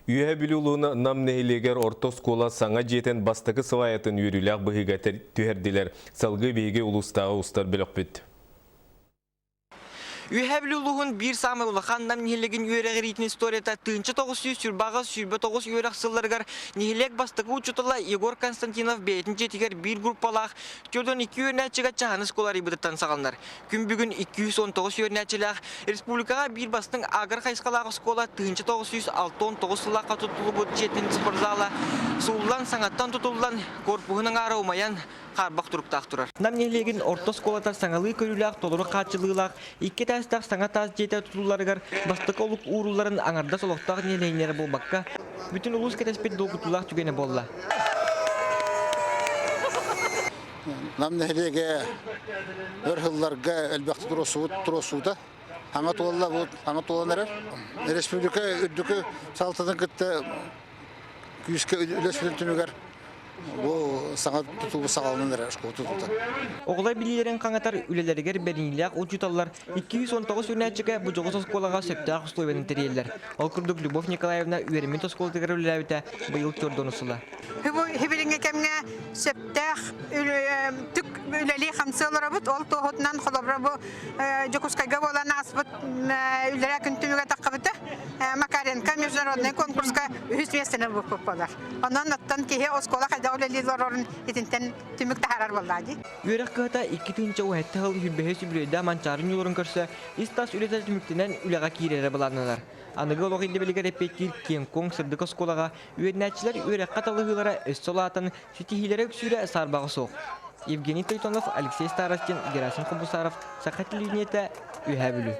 Үөһэ Бүлүү улууһун Нам нэһилиэгэр орто оскуола саҥа дьиэтин бастакы сваятын үөрүүлээх быһыыга түһэрдилэр. Салгыы биһиги улуустааҕы устар бөлөхпүт. Үөһээ Бүлүү улууһун биир саамай улахан Нам нэһилиэгин үөрэҕириитин историята 1929 үөрэх сылларыгар нэһилиэк бастакы учуутала Егор Константинов бэйэтин дьиэтигэр биир группалаах 42 үөрэнээччигэ чаһаны оскуола арыйбытыттан саҕаланар. Күн бүгүн 219 үөрэнээччилээх республикаҕа биир бастыҥ агро хайысхалаах оскуола 1969 сыллаахха туттуллубут дьиэтин спортзала сууллан, саҥаттан тутуллан, корпуһун аҥаара умайан, хаарбах туруктаах турар. Нам нэһилиэгин орто оскуолата саҥалыы көрүүлээх толору хааччылыылаах икки этээстээх саҥа таас дьиэтэ тутулларыгар бастакы олук уурулларын аҥардас олохтоох нэһилиэнньэлэрэ буолбакка, бүтүн улуус кэтэспит долгутуулаах түгэнэ буолла. Нам нэһилиэгэ өр сылларга элбэхтик туруорсубут туруорсуута саҥа туолла бу саҥа туолан эрэр. Республика үрдүкү салалтатын кытта күүскэ үлэспитин түмүгэр бу саҥа тутуу саҕаланан эрэр школа тутуута. Оҕолор билиилэрин хаҥатар үлэлэригэр бэриниилээх учууталлар 219 үөрэнээччигэ бу дьоҕус оскуолаҕа сөптөөх условияны тэрийэллэр. Ол курдук Любовь Николаевна үөрэммит оскуолатыгар үлэлээбитэ быйыл төрдүөн сыла. Хибилиҥҥи кэмҥэ сөптөөх түк үлэлии-хамсыы олоробут. Ол туоһутунан холобура бу Дьокуускайга буолан ааспыт үлэлээ күн түмүгэ таххабыта. Макаренко международный конкурска үһүс миэстэни ылбыппыт буолар. Онон оттон киһи оскуола хайдах үлэлии олорорун итинтэн түмүк таһаарар буоллаа дии. Үөрэх кыһата 2017 сыл 25 үбүлүөйдээх Манчаары ньууларын көрсө ис-тас үлэтэ түмүктэнэн үлэҕэ киирэрэ былааннанар. Аныгы олох ирдэбилигэр эппиэттиир киэҥ-куоҥ сырдык оскуолаҕа үөрэнээччилэр үөрэххэ талаһыылара өссө улаатан, ситиһиилэрэ үксүүрэ саарбаҕа суох. Евгений Тритонов, Алексей Старостин, Герасим Хобусаров, Саха телевидениетэ, Үөһээ Бүлүү.